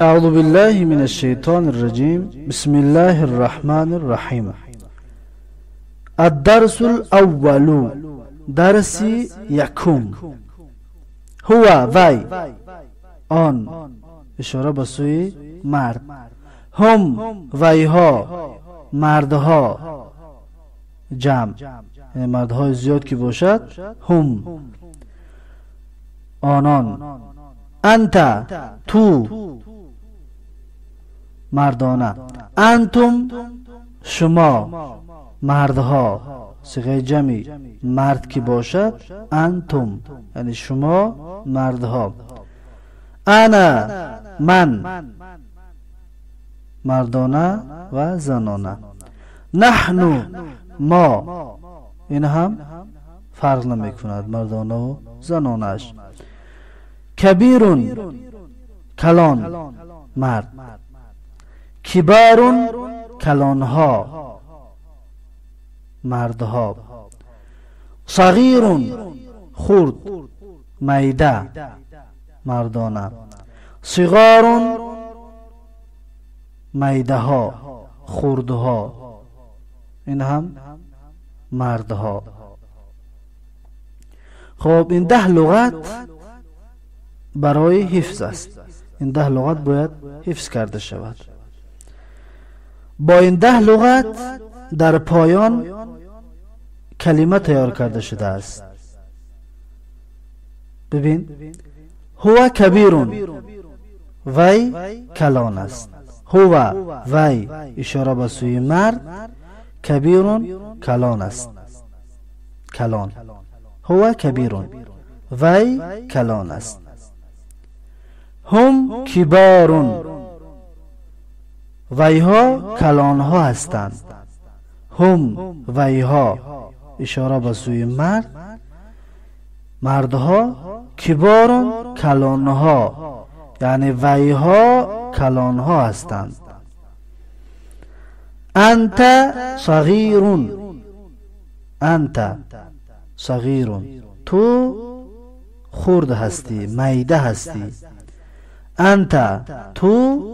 أعوذ بالله من الشیطان الرجیم. بسم الله الرحمن الرحیم. الدرس الأول، درس یکم. هو وی، آن، اشاره به سوی مرد. هم ویها، مردها، جمع، یعنی مردهای زیاد که باشد هم، آنان. انت تو، مردانه. انتم شما، مردها، صیغه جمعی مرد که باشد انتم، یعنی شما مردها. انا من، مردانه و زنانه. نحن ما، این هم فرق نمی کند مردانه و زنانش. کبیرون کلان، مرد. کبارون کلانها، مردها. صغیرون خرد، میده، مردانه. صغارون میده ها، خردها، این هم مردها. خب این 10 لغت برای حفظ است. این 10 لغت باید حفظ کرده شود. با این 10 لغت در پایان کلمه تیار کرده شده است. ببین، هو کبیرون، وی کلان است. هو وی، اشاره به سوی مرد. کبیرون کلان است، کلان. هو کبیرون، وی کلان است. هم کبارون، ویها کلانها هستند. هم ویها، اشاره به سوی مرد، مردها. کبارون کلانها، یعنی ویها کلانها هستند. انت صغیرون، انت صغیرون، تو خرد هستی، میده هستی. انت تو،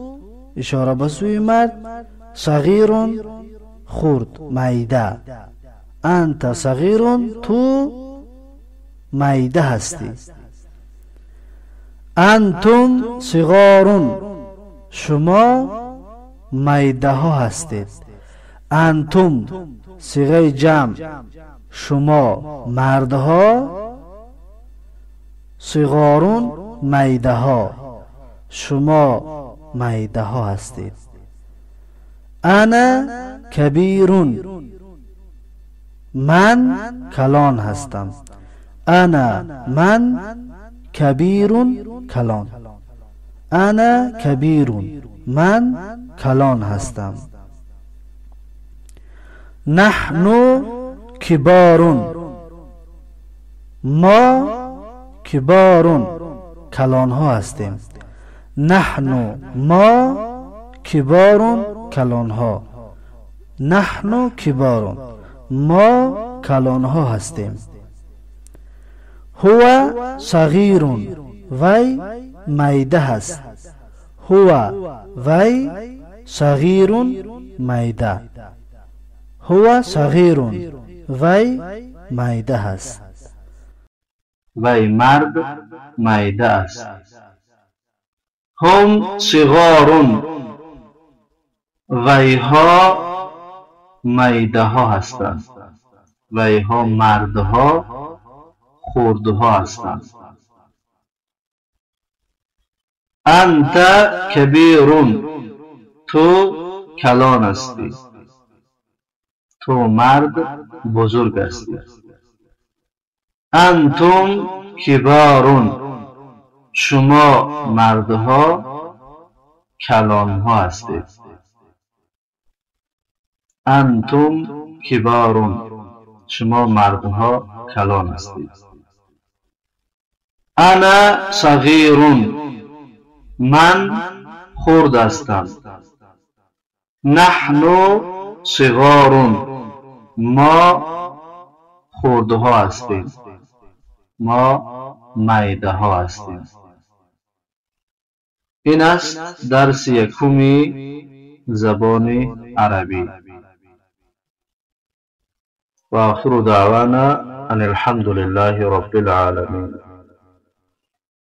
اشاره به سوی مرد. صغیرون خرد، میده. انت صغیرون، تو میده هستی. انتم صغارون، شما میده ها هستید. انتم صیغه جمع، شما مردها. صغارون میده ها، شما میده ها هستید. انا کبیرون، من کلان هستم. انا من، کبیرون کلان. انا کبیرون، من کلان هستم. نحن کبارون، ما کبارون، کلان ها هستیم. نحن ما، کبارون کلان ها. نحن کبارون، ما کلان ها هستیم. هو صغیرون، وی میده هست. هو وی، صغیرون میده. هو صغیرون، وی میده هست. وی مرد میده است. هم صغارون، ویها میده ها هستند. ویها مردها، خردها هستند. انت کبیرون، تو کلان هستی، تو مرد بزرگ هستی. انتم کبارون، شما مردها کلانها هستید. انتم کبارون، شما مردها کلان هستید. انا صغیرون، من خرد هستم. نحن صغارون، ما خردها هستیم، ما میده ها هستیم. Ин аст дарси якуми забони арабӣ. Ва охиру даъвана ан алҳамду лиллаҳи роббил оламин.